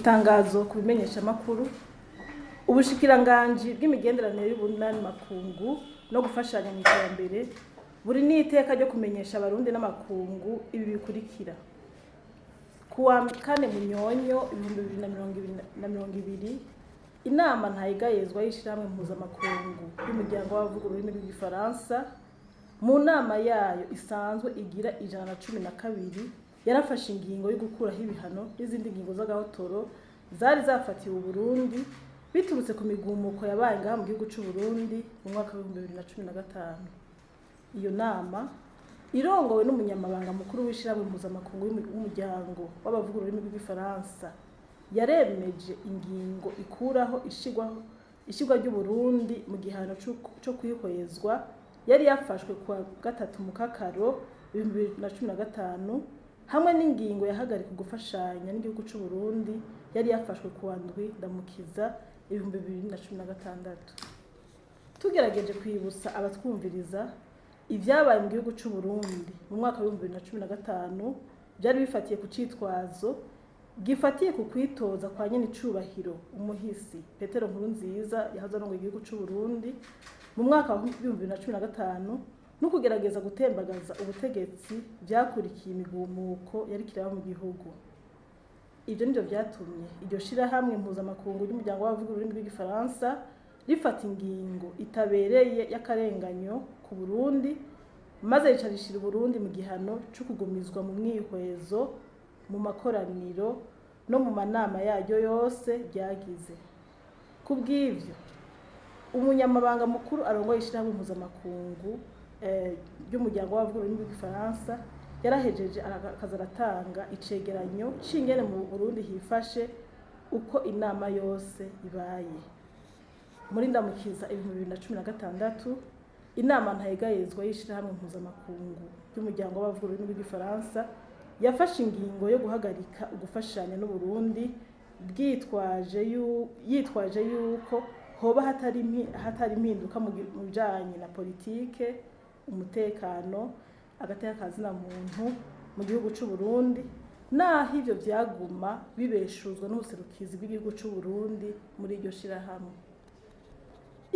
Itangazo ku bimenyeshamakuru. Ubushikiranganji bw'imigenderanire y'ubunani makungu no gufashanya mu iterambere buri n'iteka ryo kumenyesha Abarundi n'amakungu ibi bikurikira: Kuwa 4 Munyonyo 2020, inama ntayigayezwa y'ishirahamwe mpuzamakungu y'umuryango w'abavuga ururimi rw'igifaransa, mu nama yayo isanzwe igira 112, yarafashe ingingo yo gukuraho ibihano n'izindi ngingo z'agahotoro zari zafatiwe Uburundi biturutse ku migumuko yabaye ngaha mu gihugu c'Uburundi mu mwaka wa 2015. Iyo nama irongowe n'umunyamabanga mukuru w'ishirahamwe mpuzamakungu w'umuryango w'abavuga ururimi rw'igifaransa yaremeje ingingo ikuraho ishigwa ry'Uburundi mu gihano co kwihwezwa yari yafashwe kuwa 3 Mukakaro 2015, hamwe n'ingingo yahagarika gufashanya n'igihugu c'Uburundi yari yafashwe kuwa 7 Ndamukiza 2016. Tugerageje kwibutsa abatwumviriza ivyabaye mu gihugu c'Uburundi mu mwaka wa 2015, vyari bifatiye ku citwazo gifatiye ku kwitoza kwa nyenicubahiro umuhisi Petero Nkurunziza yahoze arongoye igihugu c'Uburundi mu mwaka wa 2015, no kugerageza gutembagaza ubutegetsi vyakurikiye imigumuko yariko iraba mu gihugu. Ivyo nivyo vyatumye iryo shirahamwe mpuzamakungu ry'umuryango w'abavuga ururimi rw'igifaransa rifata ingingo itabereye y'akarenganyo ku Burundi, maze rica rishira Uburundi mu gihano co kugumizwa mu mwihwezo mu makoraniro no mu manama yaryo yose ryagize. Kubw'ivyo, umunyamabanga mukuru arongoye ishirahamwe mpuzamakungu ry'umuryango w'abavuga ururimi rw'igifaransa yarahejeje akaza aratanga icegeranyo c'ingene mu Burundi hifashe uko inama yose ibaye. Muri Ndamukiza 2016, inama ntayegayezwa y'ishirahamwe mpuzamakungu ry'umuryango w'abavuga ururimi rw'igifaransa yafashe ingingo yo guhagarika ugufashanya n'Uburundi bwitwaje yitwaje yuko hoba hatari impinduka mu bijanye na politike, umutekano, agateka ka zina muntu mu gihugu c'Uburundi, naho ivyo vyaguma bibeshuzwa n'ubuserukizi bw'igihugu c'Uburundi muri iryo shirahamwe.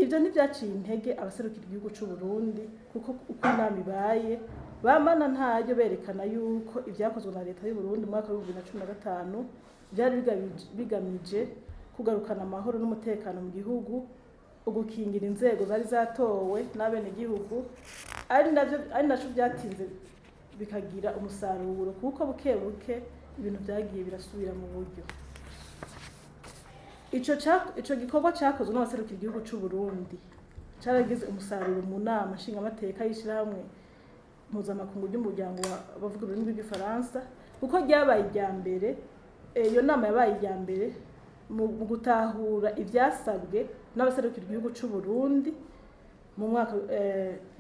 Ivyo ntivyaciye intege abaserukira igihugu c'Uburundi, kuko uko inama ibaye bamana ntaryo berekana yuko ivyakozwe na leta y'Uburundi mu mwaka wa 2015 vyari bigamije kugarukana amahoro n'umutekano mu gihugu, ugukingira inzego zari zatowe n'abenegihugu, ari naco vyatinze bikagira umusaruro, kuko buke buke ibintu vyagiye birasubira mu buryo. Ico gikorwa cakozwe n'abaserukira igihugu c'Uburundi caragize umusaruro mu nama nshingamateka y'ishirahamwe mpuzamakungu ry'umuryango w'abavuga ururimi rw'igifaransa, kuko ryabaye irya mbere, iyo nama yabaye irya mbere mu gutahura ivyasabwe n'abaserukira igihugu c'Uburundi mu mwaka,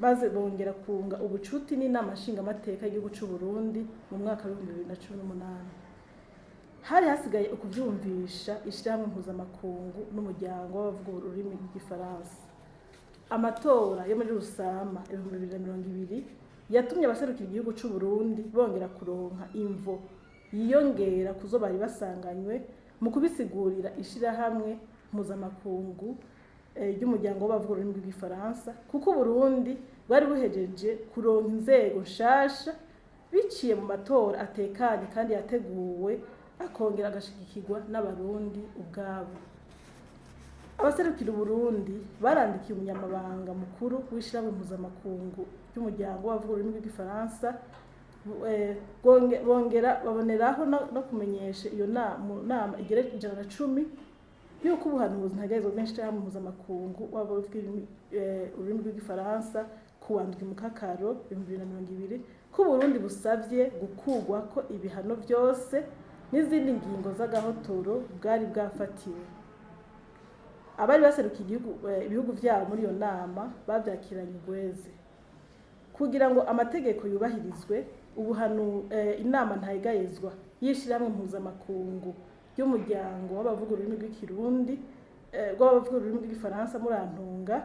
maze bongera kunga ubucuti n'inama nshingamateka y'igihugu c'Uburundi mu mwaka wa 2018. Hari hasigaye ukuvyumvisha ishirahamwe mpuzamakungu n'umuryango w'abavuga ururimi rw'igifaransa. Amatora yo muri Rusama 2020 yatumye abaserukira igihugu c'Uburundi bongera kuronka imvo yiyongera kuzo bari basanganywe mu kubisigurira ishirahamwe mpuzamakungu ry'umuryango w'abavuga ururimi rw'igifaransa, kuko Uburundi bwari buhejeje kuronka inzego nshasha biciye mu matora atekanye kandi yateguwe, akongera agashigikirwa n'Abarundi ubwabo. Abaserukira Uburundi barandikiye umunyamabanga mukuru w'ishirahamwe mpuzamakungu ry'umuryango w'abavuga ururimi rw'igifaransa, bongera baboneraho no kumenyesha iyo nama igera 110 yuko ubuhanuzi ntagezwa bw'ishirahamwe mpuzamakungu w'abavuga ururimi rw'igifaransa kuwa 7 Mukakaro 2020 ko Uburundi busavye gukurwako ibihano vyose n'izindi ngingo z'agahotoro bwari bwafatiwe. Abari baserukiye ibihugu vyabo muri iyo nama bavyakiranye urweze. Kugira ngo amategeko yubahirizwe, inama ntayegayezwa y'ishirahamwe mpuzamakungu ry'umuryango w'abavuga ururimi rw'ikirundi, rw'abavuga ururimi rw'igifaransa, murantunga,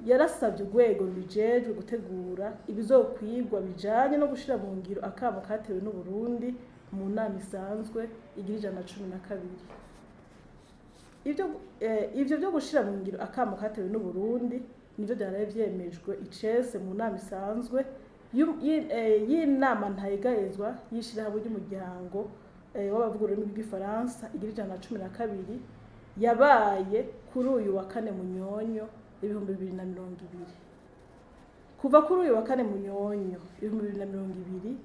yarasavye urwego rubijejwe gutegura ibizokwigwa bijanye no gushira mu ngiro akamo katewe n'Uburundi. mu nama isanzwe igira 112. Ivyo vyo gushira mu ngiro akamo katewe n'Uburundi nivyo vyaraye vyemejwe icese mu nama isanzwe y'inama ntayegayezwa y'ishirahamwe ry'umuryango w'abavuga ururimi rw'igifaransa igira 112, yabaye kuri uyu wa kane Munyonyo 2020. Kuva kuri uyu wa kane Munyonyo 2020,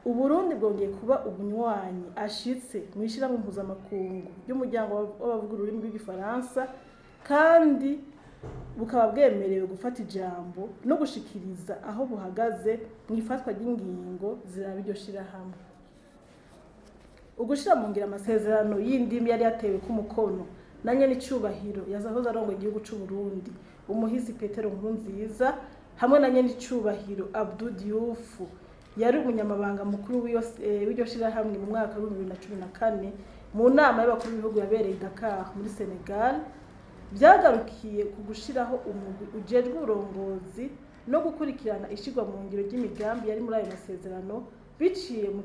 Uburundi bwongeye kuba umunywanyi ashitse mu ishirahamwe mpuzamakungu ry'umuryango w'abavuga ururimi rw'igifaransa, kandi bukaba bwemerewe gufata ijambo no gushikiriza aho buhagaze mu ifatwa ry'ingingo ziraba iryo shirahamwe. Ugushira mu ngiro amasezerano y'indimi yari yatewe k'umukono na nyenicubahiro yahoze arongoye igihugu c'u Burundi, umuhisi Petero Nkurunziza, hamwe na nyenicubahiro Abdou Diouf yari umunyamabanga mukuru w'iryo shirahamwe mu mwaka wa 2014, mu nama y'abakuru b'ibihugu yabereye i Dakar muri Senegal, byagarukiye ku gushiraho umugwi ujejwe uburongozi no gukurikirana ishirwa mu ngiro ry'imigambi yari muri ayo masezerano, biciye mu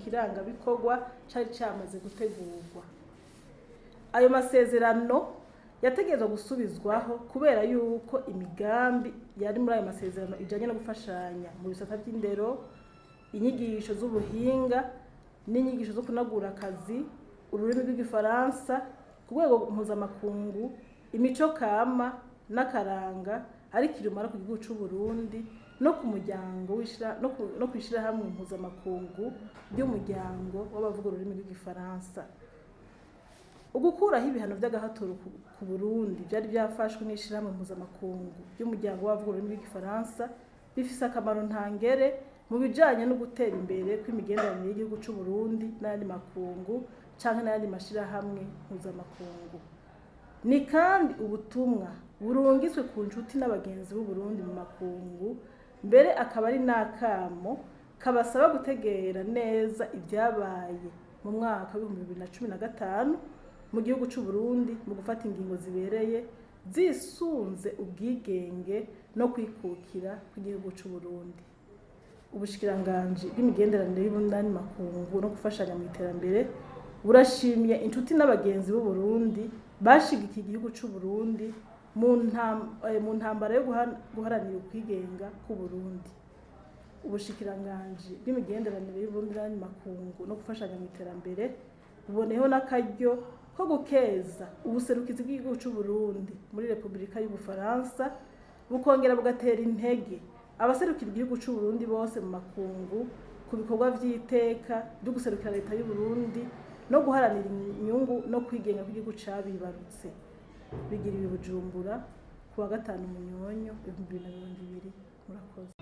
kirangabikorwa cari camaze gutegurwa. Ayo masezerano yategerezwa gusubizwaho kubera yuko imigambi yari muri ayo masezerano ijanye no gufashanya mu bisata vy'indero, inyigisho z'ubuhinga n'inyigisho zo kunagura akazi, ururimi rw'igifaransa ku rwego mpuzamakungu, imico kama n'akaranga ari kirumara ku gihugu c'u Burundi no ku muryango no kw'ishirahamwe mpuzamakungu ry'umuryango w'abavuga ururimi rw'igifaransa. Ugukuraho ibihano vy'agahatoro ku Burundi vyari vyafashwe n'ishirahamwe mpuzamakungu ry'umuryango w'abavuga ururimi rw'igifaransa bifise akamaro ntangere mu bijanye no gutera imbere kw'imigenderanire y'igihugu c'u Burundi n'ayandi makungu canke n'ayandi mashirahamwe mpuzamakungu. Ni kandi ubutumwa burungitswe ku nshuti n'abagenzi b'u Burundi mu makungu, mbere akaba ari n'akamo kabasaba gutegera neza ibyabaye mu mwaka wa 2015 mu gihugu c'u Burundi mu gufata ingingo zibereye zisunze ubwigenge no kwikukira kw'igihugu c'u Burundi. Ubushikiranganji bw'imigenderanire y'ubunani makungu no gufashanya mu iterambere burashimiye inshuti n'abagenzi b'u Burundi bashigikiye igihugu c'u Burundi mu ntambara yo guharanira ukwigenga k'u Burundi. Ubushikiranganji bw'imigenderanire y'Uburundi n'ayandi makungu no gufashanya mu iterambere buboneyeho n'akaryo ko gukeza ubuserukizi bw'igihugu c'u Burundi muri Repubulika y'Ubufaransa, bukongera bugatera intege abaserukira igihugu c'u Burundi bose mu makungu ku bikorwa vy'iteka vyo guserukira leta y'u Burundi no guharanira inyungu no kwigenga kw'igihugu cabibarutse. Bigira ibi Bujumbura ku wa gatanu Munyonyo 2020. Murakoze.